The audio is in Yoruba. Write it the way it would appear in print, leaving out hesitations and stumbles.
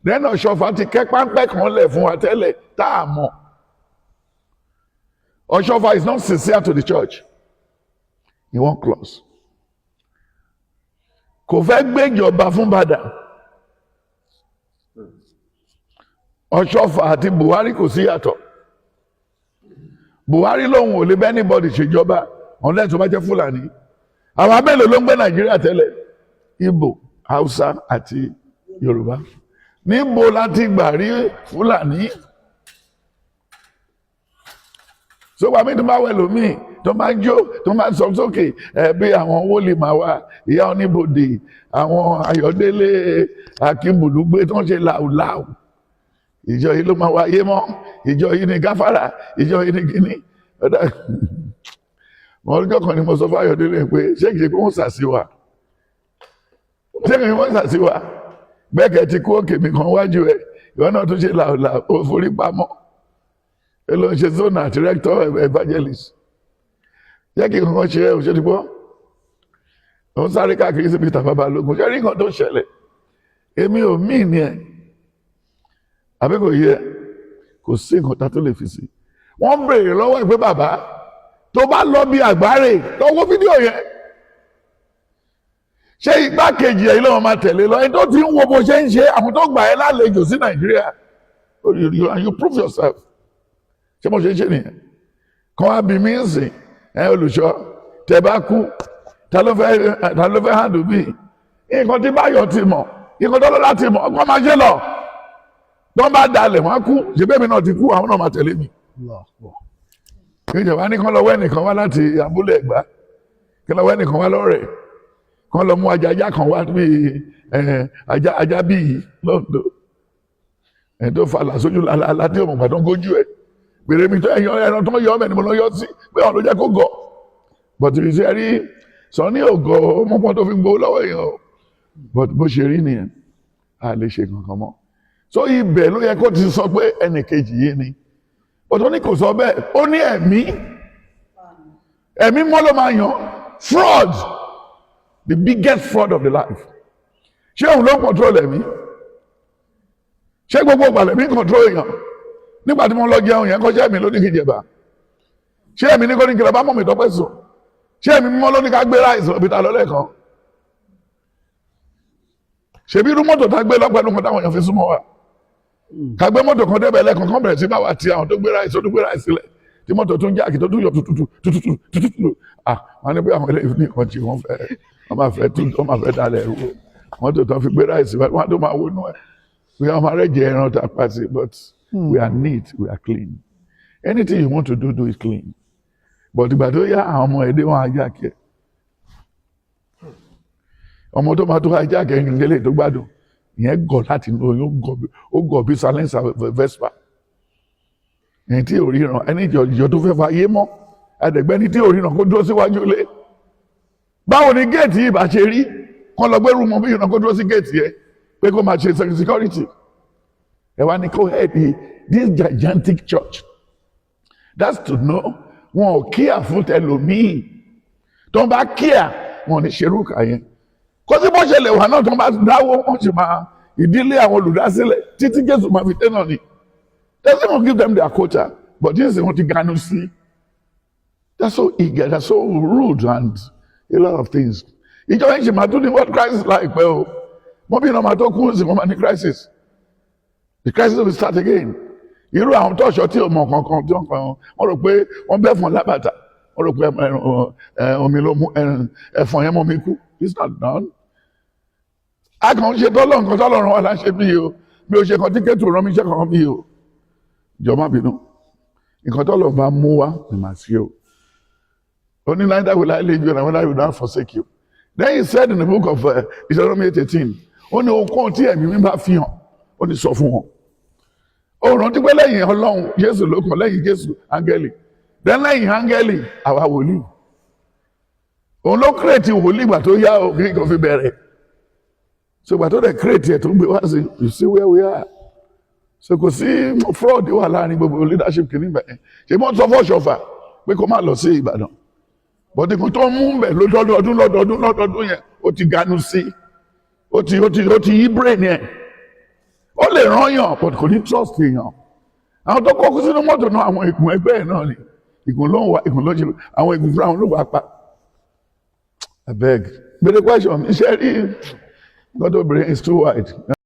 Then Ọ̀ṣọ́fà ti kẹ́ páńpẹ́ kan lẹ̀ fún wa tẹ́lẹ̀ tá a mọ̀. Ọ̀ṣọ́fà is not sincere to the church in one clause. Kò fẹ́ gbéjọba fún Bàdà. Ọ̀ṣọ́fà àti Buhari kò sí yàtọ̀. Buhari lòun ò lè bẹ́ anybody ṣèjọba unless tó bá jẹ́ Fúlàní. Àwọn mélòó ló ń gbé Nàìjíríà tẹ́lẹ̀? Ìgbò, Haúsá àti Yorùbá. Níbo láti gbà rí Fúlàní? Sọgbà mi tó bá wẹ̀ lómi tó máa ń jó, tó máa ń sọ sókè ẹ bí àwọn wólì máa wá, ìyá oníbodè, àwọn Ayọ̀délé Akínbùlùgbé tó ń ṣe làwùlàwù, ìjọ yìí ló máa wáyé mọ́, ìjọ yìí ní gáfárà, ìjọ yìí ní kíní. Mọ ọjọ́ kan ni mo sọ fún Ayọ̀délé pé ṣé kìí ṣe pé wọ́n sàṣì wa, ṣé kìí ṣe wọ́n sàṣì wa? Bẹ́ẹ̀kẹ́ ti kú òkè mi kan wájú ẹ, ìwọ náà tún ṣe làwùlàwù, ó forí pamọ́, ẹ ló ń ṣe zona àti rector evangelist. Jẹ́ kí nǹkan ṣe ẹ, òṣèlú gbọ́ ó ń sáré káàkiri síbi tàbá balógun. Ṣé rí nǹkan tó ṣẹlẹ̀? Èmi ò mí ní ẹ, àbí kò yẹ? Kò sí nǹkan tá tó lè fi sí. Wọ́n béèrè lọ́wọ́ ẹ̀ pé bàbá tó bá lọ bí àgbáre lọ́wọ́ fídíò yẹn, ṣé igbákejì ẹ̀ ló máa tẹ̀lé lọ? Ẹni tó ti ń wo bó ṣe ń ṣe, àwọn tó gbà ẹ́ lálejò sí Nàìjíríà, and you prove yourself. Ṣé mo ṣe ń ṣe nìyẹn? Kàn wá bí mi ń sìn ẹ, olùṣọ́, tẹ bá kú, ta ló fẹ́ handle bí nǹkan tí Báyọ̀ ti mọ̀, nǹkan tó lọ́la ti mọ̀, ọkọ̀ máa ṣe lọ. Tó ń bá dalẹ̀, wọ́n á kú. Ṣe bẹ́ẹ̀ mi náà ti kú, àwọn náà máa tẹ̀lé mi. Ìjọba ní kán lọ wẹ́ nìkan wá láti abúlé Ẹ̀gbá, kí lọ wẹ́ nìkan wá lọ́rẹ̀, kán lọ mú ajá, ajá kan wá bí ajá, ajá bíi lọ́dọ̀ ẹ̀ tó falà sójú lálá tí òmùgbà tó ń gójú ẹ̀ gbèrè mi tó ẹ̀yàn ẹran tó ń yọ ọ́ bẹ́ẹ̀ ni mo lọ yọ sí pé ọ̀n ló jẹ́ kó gọ̀. But ìṣe rí sọ ní ògọ̀ ọmọkùnrin tó fi gbowó lọ́wọ́ èèyàn o. But bó ṣe rí nìyẹn, a lè ṣe kankan mọ́. So ibẹ̀ ló yẹ kó ti sọ pé ẹnì kejì yìí ni, but ó ní kò sọ bẹ́ẹ̀. Ó ní ẹ̀mí mọ́ ló máa yàn. Fraud, the biggest fraud of the life. Ṣé òun ló ń control ẹ̀mí? Ṣé gbogbo ìgbàlẹ̀ mi ń control èèyàn? Nígbà tí mo lọ jẹun yẹn kọjá, ẹ̀mí ló ní kí n jẹba? Ṣé ẹ̀mí ní kó ní kí n lọ bá mọ̀ mi tọ́pẹ́ sùn? Ṣé ẹ̀mí mímọ́ ló ní ká gbé ráìsì lọ bí ta lọ lẹ́ẹ̀kan? Ṣèbí irú mọ́tò tá a gbé lọ́pẹ́ ló kan táwọn èèyàn fi súnmọ́ wa, ká gbé mọ́tò kan débẹ̀ lẹ́ẹ̀kan, kan bẹ̀rẹ̀ sí bá wa ti àwọn tó gbé ráìsì, tó gbé ráìsì sílẹ̀, tí mọ́tò tún jáàkì, tó tún yọ tututu tututu tututu. Ah, wọn ní bí àwọn eléyìí ní nǹkan tí wọ́n fẹ́, wọ́n máa fẹ́ tún, wọ́n máa fẹ́ dalẹ̀ ẹ̀rú. Mọ́tò tó fi gbé ráìsì, wọ́n tó máa wọnú ẹ̀ pé wọ́n máa rẹ́jẹ ẹran tá a pa sí. But we are neat, we are clean. Anything you want to do, do it clean. But ìgbà tó yá, àwọn ọmọ ẹ̀dẹ́ wọn hijack ẹ̀. Ọmọ tó máa tó hijack ẹ̀ nílé tó gbádùn ìyẹn gọ̀ láti inú oyún, ó gọ̀ bí silencer Vespa. Ẹni tí ò ríran, ẹni ìjọ tó fẹ́ fa ayé mọ́ ẹ̀ẹ́dẹ̀gbẹ́ni tí ò ríran kó dúró síwájú ilé. Báwo ni géètì yìí bá ṣe rí? Kán lọ gbẹ́rù mọ́ bí ìran kó dúró sí géètì yẹn pé kó máa ṣe security. Ẹ wá ní kó head this gigantic church. That's to know wọn ò kíà fún tẹlòmíì. Tó ń bá kíà, wọn ò ní ṣerú kà yẹn. Kó sí bó ṣe lè wà náà, tó ń bá dáwọ́, wọn sì máa ìdílé àwọn olùdásílẹ̀ títí Jésù máa fi dé náà ni. Doesn't even give them their quota, but this is what ti ganu sí. They're so eager, they're so rude and a lot of things. Ìjọba yìí ṣe máa tún ní world crisis láìpẹ́ o. Wọ́n bí iná máa tó kú sí, wọ́n máa ní crisis. The crisis will start again. Irú àwọn tọ́ṣọ tí ò mọ̀ kankan tí wọ́n kàn, wọ́n rò pé wọ́n bẹ́ fún lábàtà, wọ́n rò pé omi ló mú ẹ̀fọn yẹn mọ́ mi kú. It's not done. A kàn ń ṣe tọ́lọ̀, nǹkan tọ́lọ́run wà láṣẹ bí o. Mi ò ṣe kan tí kẹ́tù rán mi iṣẹ́ kankan bí o. Jọ má bínú. Nǹkan tọ́lọ̀ bá mú wá ni màá ṣe o. Ó ní, "Neither will I leave you and I will not forsake you." Then he said in the book of Deuteronomy 8:18, ó ní ohunkóhun tí ẹ̀mí mi bá fi hàn, ó ní sọ fún wọn. Ó rántí pé lẹ́yìn Ọlọ́run, Jésù ló kàn, lẹ́yìn Jésù, áńgẹ́lì. Then lẹ́yìn áńgẹ́lì, àwa wòlíì. Òun ló create wòlíì ìgbà tó yá o, kí n kò fi bẹ̀rẹ̀. So ìgbà tó dẹ̀ create ẹ̀ tó ń gbé wá sí, you see where we are. So kò sí fraud wà láàrin gbogbo leadership kìíní bẹ̀rẹ̀. Ṣé wọ́n sọ fún Ọ̀ṣọ́fà pé kó má lọ sí Ìbàdàn? Bọ́dé kan tó ń mú bẹ̀ lọ́dọọdún lọ́dọọdún lọ́dọọdún yẹn, ó ti ganu sí, ó ti yí brain yẹn. Ó lè lè rán yàn, but kò ní trust èèyàn. Àwọn tó kọ́kú sínú mọ́tò náà, àwọn ìgùn ẹgbẹ́ ẹ̀ náà ni. Ìgùn ló ń wá, ìgùn ló ń ṣe, àwọn ìgùn fúnra wọn ló wà pa. Abeg, gbèrè question. Iṣẹ́ rí nǹkan tó bèrè is too wide.